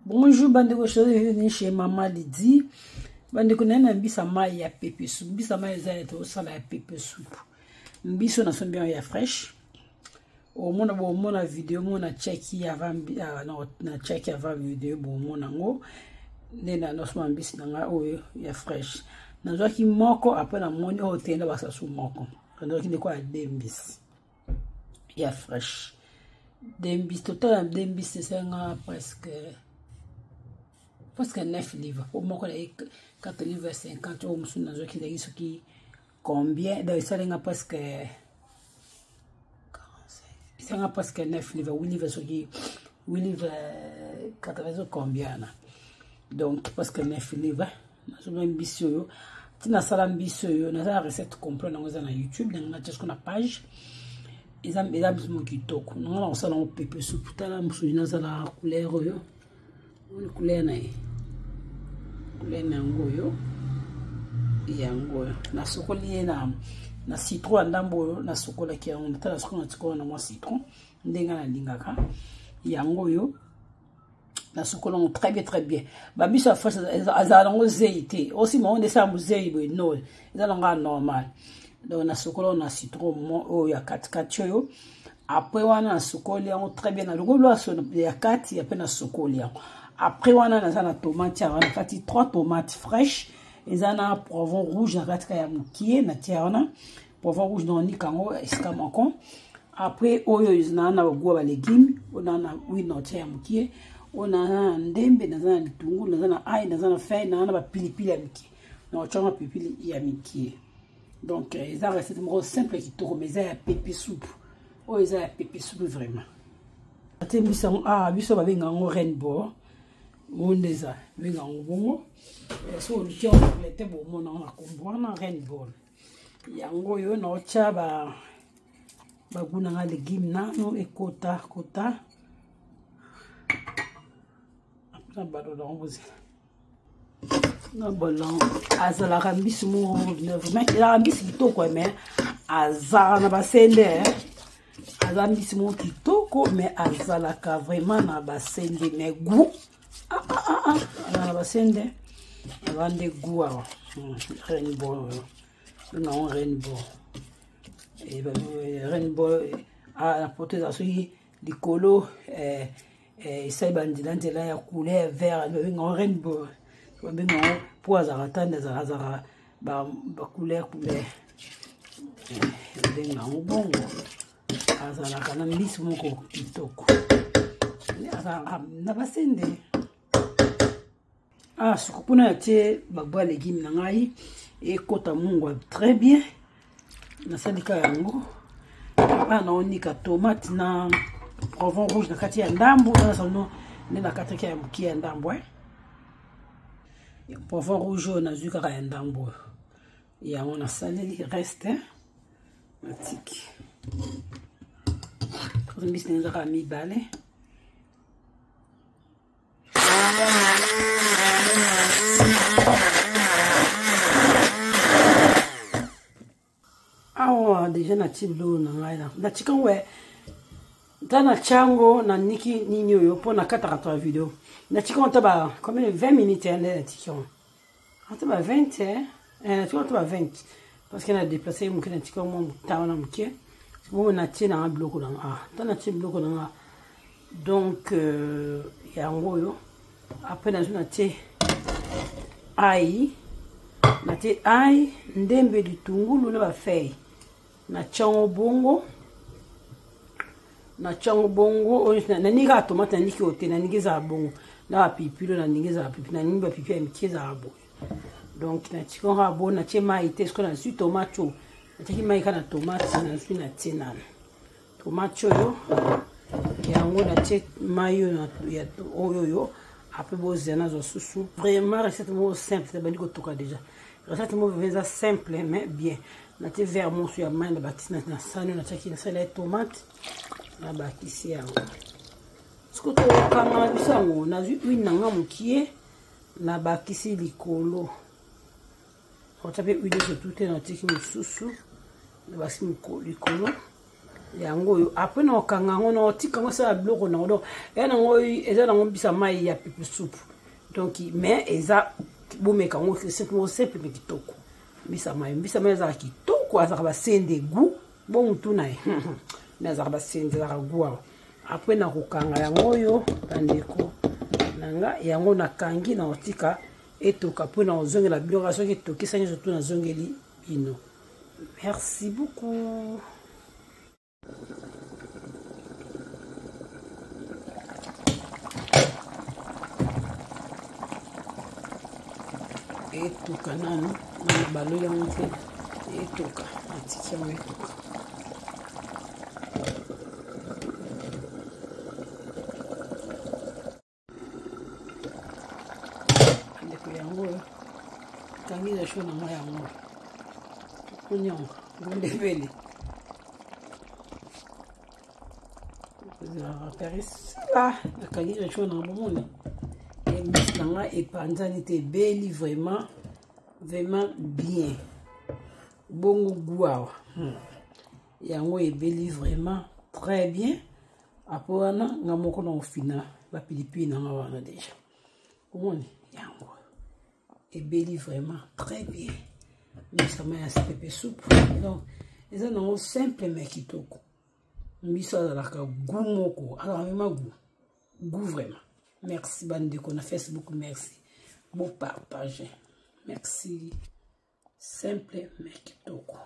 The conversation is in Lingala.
Bonjour bandeko, chez chez Maman Lydie. Bandeko na na mbisa mai ya pepe soup. Mbisa mai eza ya tosala ya pepe soup. Mbiso na sombi ya fresh. Omona bomona video mona cheki avant ah, na cheki avant video bomona ngo nde na nosoma mbisi na ngai oyo ya fresh. Nazwaki moko après namoni oyo te na basasu moko. Nazwaki ndeko ya deux mbisi. Ya fresh. Deux mbisi total ya deux mbisi esenga presque 9 livres. Po moko na 4 livres 50 oyo mosusu nazwaki ezalaki soki combien, donc esalenga presque 45, esalenga presque 9 livres, 8 livres soki 8 livres 80 combien na, donc presque 9 livres. Nazomba mbisi oyo ntina nasala mbisi oyo, nasala recette complète nango eza na YouTube nango natia siko na page. Eza biso mo kitoko nango na kosala yango pepe supu. Tala mosusu nazala couleur oyo, omoni couleur na ye, couleur na yango oyo, yango oyo nasokoli ye na citron ya ndambo oyo nasokolaki yango. Natala sikoyo natika na mwa citron ndenge nalingaka yango oyo, nasokola yango très bien, très bien. Babiso ya fresh azala nango zei te, osima ngo nde esala mozei boye, no, eza nango ya normal. Donc nasokola yango na citron oyo ya katikati oyo. Après wana nasokoli yango très bien, nalongoli ya kati, apres nasokoli yango. Après wana naza na tomate awa, na kati 3 tomates fraîches, eza na poivron rouge na kati ya mokie natia wana poivron rouge, naonika yango esika moko. Après oyo naa na bagoût ya balégume oyo, naa na huile naotia ya mokie oyo, naza na ndembe, naza na litungulu, naza na ail, naza na feuille, naza na bapilipili ya mikie, naotianga pilipili ya mikie. Donc eza recette moko simple, kitoko, mais eza ya pepe soupe oyo, eza ya pepe soupe vraiment. Ate mbisi yango, ah, biso babenga yango rainbow, oyo nde eza benga yango bongo. So oluki yango te, bomona yango na kombo wana rainbow. Yango oyo naotya ba bagoût na nga légume nano ekota kota na balola yango, bozela na balola. Azalaka mbisi moko vraiment, ezalaka mbisi kitoko, mais azalaka na basende. Aza mbisi moko kitoko, mais azalaka vraiment na basende, mais goût, ah, ah, ah, ah. Azala na basende, aza nde goût awa. Rainbow oyo bengango rainbow, rainbow na poto eza soki likolo esali banzela nzela ya couleur vert, babengango rainbow. Babengango mpo azalaka tande, azalaka bacouleur couleur, babengango bongo. Azalaka na mbisi moko kitoko, azalaka na basende. Ah, siko kuna natie bagoût ya légume na ngai ekota mungwa très bien, nasali ka yango. Apa naonika tomate na poivron rouge na kati ya ndambu, nasano nde na kati ya mokie ya ndambu. Poivron rouge oyo nazwi kaka ya ndambu oyo, yango nasaleli reste natiki. Mbisi na ezaka mibale. Awa deja natie biloko na ngai, natika ngo nta natia yango, naniki nini oyo mpo nakataka to ya video. Natika ngo ata ba combien, 20 minutes nde natiki yango, ata ba 20, natika ata ba 20, parce que na déplace moke, natika yango mwa mota wana moke bongo. Natie nanga biloko nanga, ah, nta natie biloko nanga. Donc yango oyo, après nazwi natie ail, natie ail, ndembe, litungulu na bafeuille, natia yango bongo, natia yango bongo. Naningi kaka tomate, naningi oyo te, naningi ezala bongo na bapilipili oyo, naningi ezala pipi, naningi bapipi ya mike ezala boye. Donc natika kaka bongo, natie mai te. Soki nazwi tomate oyo, natiaki mai kaka na tomate, nazwi natie nano tomate oyo, yango natie mai oyo oyo oyo. Après bozela nazwa susu. Vraiment recette moko simple, ebandi kotoka déjà. Recette moko vraiment eza simple mais bien. Natie verre mosusu ya mai, nabakisi na sani oyo natiaki, nasala ya tomate, nabakisi yango. Sikoyo tokanga na biso yango, nazwi huile na nga mokie, nabakisi likolo. Otya mpe huile surtout te, natiki mosusu, nabakisi likolo. Yango oyo apres na okanga yango na otika yango esala biloko nango. Donc eya nango, eza nango mbisa mai ya pepe supu. Donc mais eza bomeka yango moko simple mais kitoko. Mbisa mai, mbisa mai ezalaka kitoko, azalaka basende goût bo mutu na ye, mais azalaka basende, ezalaka goût awa. Apres na kokanga yango oyo, bandeko na nga, yango nakangi na otika etoka mpo na kozongela biloko. Soki etokisa nyonso tu, nazongeli bino. Merci beaucoup. Etoka nanu, nanu baloli yango te, etoka, natiki yango etoka. Ndeko, yango oyo kangi na sho na ngai, yango onyongo ngondebele ezalaka karisila. Nakangi na sho na bomoni mbisi na ngai epanzani te, ebeli vraiment vraiment bien. Bongo gu awa, Yango ebeli vraiment très bien. Apo wana nga moko na ofina bapilipili na nga wana deja. Omoni yango ebeli vraiment très bien. Mbisama ya pepe soupe, donc eza nango simple mais kitoko. Mbiso azalaka goût moko, azalaka vraiment goût, goût vraiment. Merci bandeko na Facebook, merci, bopartage, merci. Simple mais kitoko.